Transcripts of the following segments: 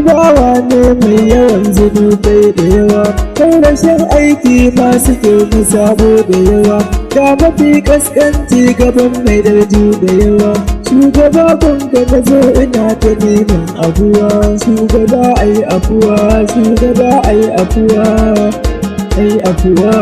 bawa ne mai yawan zunubai da yawa, kai rashin aiki masu kyau na sabo da yawa, ga mafi kaskanci gaban mai darju da yawa. Shugaba gunga na zo ina ta neman abuwa, shugaba ai afuwa, shugaba ai afuwa, ai afuwa.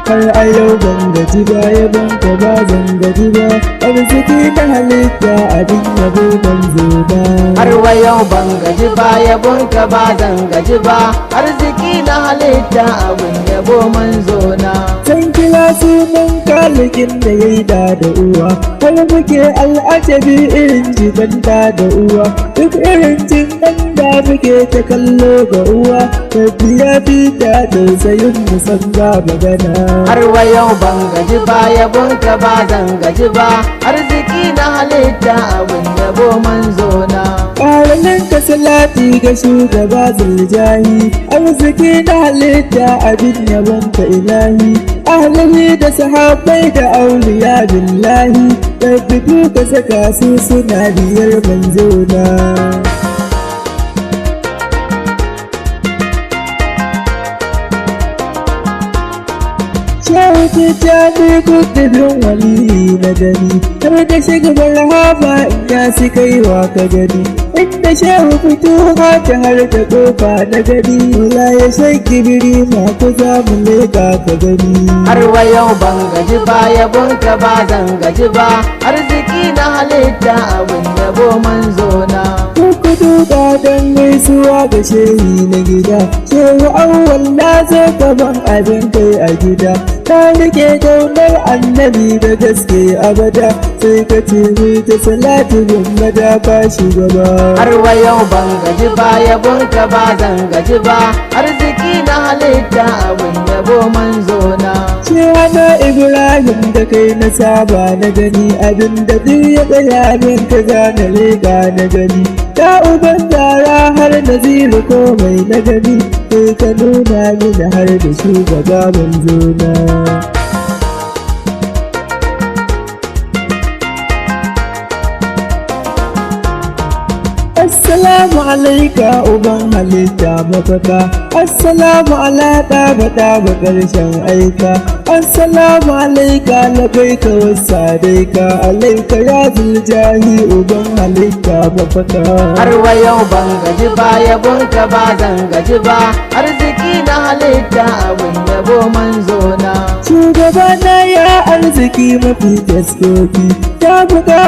Har a yau ban gaji ba, yabon ka ba zan gaji ba, arziki na halitta abin yabo ban zo ba. Har wa yau ban gaji ba, yabon ka ba zan gaji ba, arziki na halitta abin yabo manzo na. Zan kira sunan kalikin da ya yi da da uwa, har muke al'ajabi irin jiban da da uwa, duk irin jin ɗan da muke ta kallo ga uwa, tafiya fita tausayin musan ba magana. Har wa yau ban gaji ba, yabon ka ba zan gaji ba, arziki na halitta abin yabo manzo na. Ƙaramin ka salati ga shugaba zuljahi, arziki na halitta abin yabon ka ilahi, ahlali da sahabbai da auliya billahi, rabbi ka saka su suna biyar manzona. Shehu Tijjani kudin wali na gani, har da shugaban rahama in ya su kaiwa ka gani, inda shehu fito ta har da kofa na gani, wala ya shaki biri ma ku za mu leka ka gani. Har wa yau ban gaji ba, yabon ka ba zan gaji ba, arziki na halitta abin yabo manzo na. Ku duba don gaisuwa ga shehi na gida, shehu awwal na zo gaban abin kai a gida, ta rike daular annabi da gaske abada, sai ka ce mai ta salatu gwamnati ba shugaba. Har wa yau ban gaji ba, yabon ka ba zan gaji ba, arziki na halitta abin yabo manzo na. Shehana Ibrahim da kai na saba na gani, abin da duk ya tsaya min ka gane leka na gani. Ta uban tara har naziru komai na gani, sai ka nuna mini har da shugaba manzo na. Assalamu alaika uban halitta mafaka, Assalamu ala ɗaba ɗaba ƙarshen aika, Assalamu alaika labaika wasadaika, alaika ya zuljahi uban halitta mafaka. Har wa yau ban gaji ba, yabon ka ba zan gaji ba, arziki na halitta abin yabo manzo na. Shugaba na ya arziki mafi taskoki, ta buga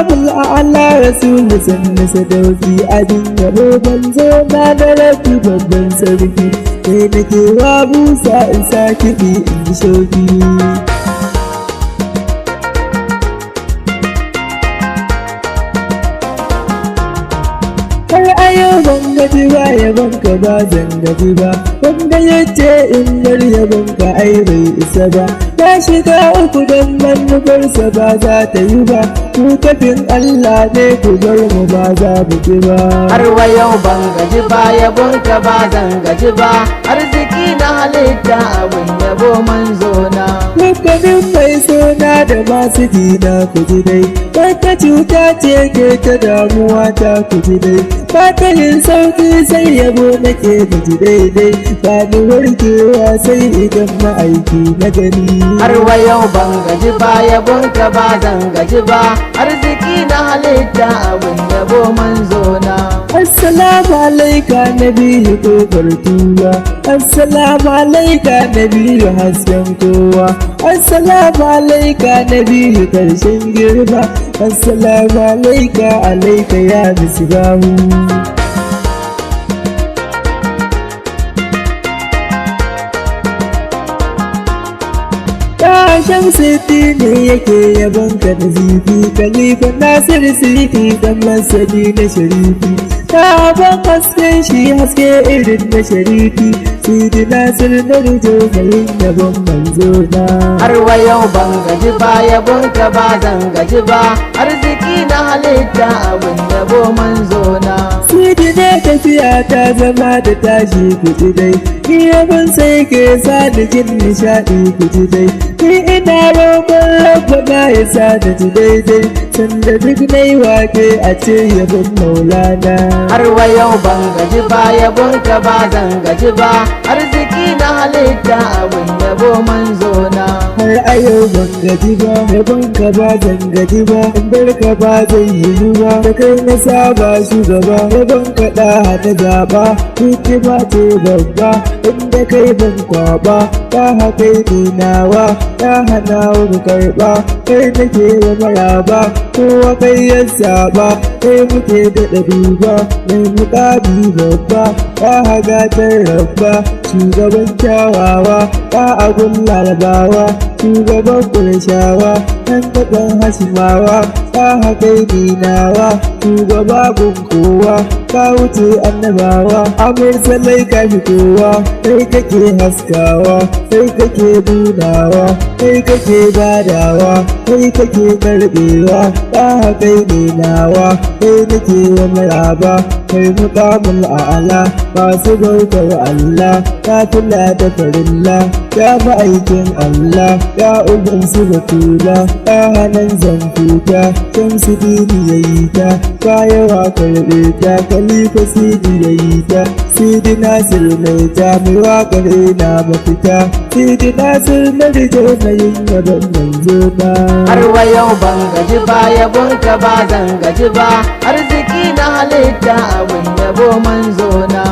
a'ala rasulu sannu sadauki, abin yabo banzo na da rafi babban sarki, sai nake wa busa in sa kiɗi in ji shauki. Har a yau ban gaji ba, yabon ka ba zan gaji ba, wanda ya ce in bar yabon ka ai bai isa ba, ya shiga uku don manufarsa ba za ta yi ba, ku kafin Allah ne ku bar mu ba za mu ki ba. Har wa yau ban gaji ba, yabon ka ba zan gaji ba, arziki na halitta abin yabo manzo na. Dukkanin mai suna da masu jina ku ji dai, wata cuta ce ke ta damuwa ta ku ji dai, ba ta yin sauki sai yabo nake da ji daidai, ba ni warkewa sai idan ma'aiki na gani. Har wa yau ban gaji ba, yabon ka ba zan gaji ba, arziki na halitta abin yabo manzo na. Assalamu alaika nabiyu kofar tuba, Assalamu alaika nabiyu hasken kowa, Assalamu alaika nabiyu karshen girma, Assalamu alaika alaika ya misbahu. Ta Shamsuddin ne yake yabon ka da zifi, Khalifa Nasir Siti dan masani na sharifi. Ta ban hasken shi haske irin na sharifi, Sidi Nasir na rijo mai yabon manzo na. Har wa yau ban gaji ba, yabon ka ba zan gaji ba, arziki na halitta abin yabo manzo na. Sidi ne tafiya ta zama da tashi, ku ji dai. Ni yabon sai ke sa da jin nishaɗi, ku ji dai. Ni ina roƙon Rabbana ya sa da ji daidai, sanda duk na yi wake a ce yabon Maulana. Har wa yau ban gaji ba, yabon ka ba zan gaji ba. Arziki na halitta, abin yabo manzo na. Har a yau ban gaji ba, yabon ka ba zan gaji ba, in bar ka ba zai yi ba. Da kai na saba shugaba, yabon ka da na zaba, hikima ce babba, inda kai ban kwaba. Ta kai ne nawa, ta hana wa karba, kai nake wa maraba. Kowa kai ya saba, kai muke daɗa duba, mai muƙami babba. Ta hagatar Rabba, shugaban kyawawa, ta agun Larabawa, shugaban Ƙurshawa, ɗan taɓan Hashimawa. Ta hakai ni nawa, shugaba gun kowa, ka wuce annabawa, amursalai ka fi kowa. Kai kake haskawa, kai kake nunawa, kai kake badawa, kai kake karbewa. Ta kai ne nawa, kai nake wa maraba, kai muƙamul a'ala. Masu bautar Allah, ta kula da farilla, ya ma'aikin Allah, ya uban su batula. Ta hannun zamfuta, Shamsu Dini ya yi ta, bayawa karɓe ta, Khalifa Sidi ya yi ta, Sidi Nasir mai ta, mai waƙar ina mafita, Sidi Nasir na rijo na yin yabon manzo na. Har wa yau ban gaji ba, yabon ka ba zan gaji ba. Arziki na halitta, abin yabo manzo na.